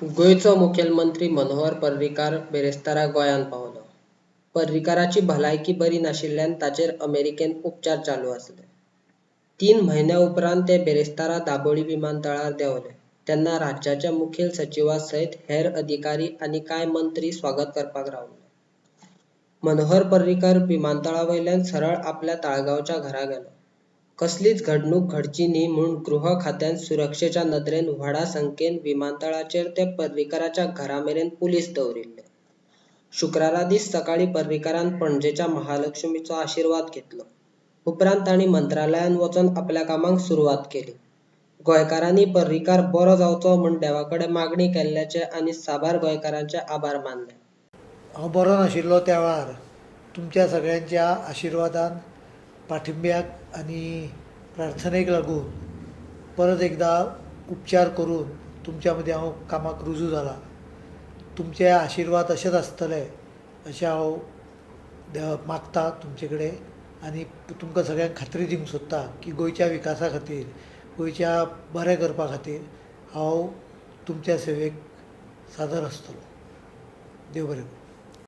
गोंयचो मुखेलमंत्री मनोहर पर्रीकार बिरेस्तारा गोंयांत पावलो. पर्रीकाराची भलायकी बरी नाशिल्ल्यान ताचेर अमेरिकेंत उपचार चालू आसले. 3 म्हयन्यां उपरांत ते बिरेस्तारा दाबोळी विमानतळार देंवले तेन्ना राज्याच्या मुखेल सचिवा सयत हेर अधिकारी आनी कांय मंत्री स्वागत करपाक रावल्ले. मनोहर पर्रीकार विमानतळा वयल्यान सरळ आपल्या ताळगांवच्या घरा गेलो. कसलीच घडणूक घडची न्ही म्हूण गृह खात्यान सुरक्षेच्या नदरेन व्हडा संख्येन विमानतळाचेर ते पर्रीकाराच्या घरा मेरेन पुलीस दवरिल्ले. शुक्रारा दीस सकाळीं पर्रीकारान पणजेच्या महालक्ष्मीचो आशिर्वाद घेतलो. उपरांत तांणी मंत्रालयांत वचून आपल्या कामाक सुरवात केली. गोंयकारांनी पर्रीकार बरो जावचो म्हूण देवा कडेन मागणी केल्ल्याचे आनी साबार गोंयकारांचे आभार मानले. हांव बरो नाशिल्लो त्या वेळार तुमच्या सगळ्यांच्या आशिर्वादान, पाठिंब्याक आनी प्रार्थनेक लागून परत एकदा उपचार करून तुमच्या मदीं हांव कामाक रुजू जाला. तुमचे आशिर्वाद अशेच आसतले अशें हांव मागता तुमचे कडेन आनी तुमकां सगळ्यांक खात्री दिवंक सोदता की गोंयच्या विकासा खातीर, गोंयच्या बरें करपा खातीर हांव तुमच्या सेवेक सादर आसतलो. देव बरें करूं.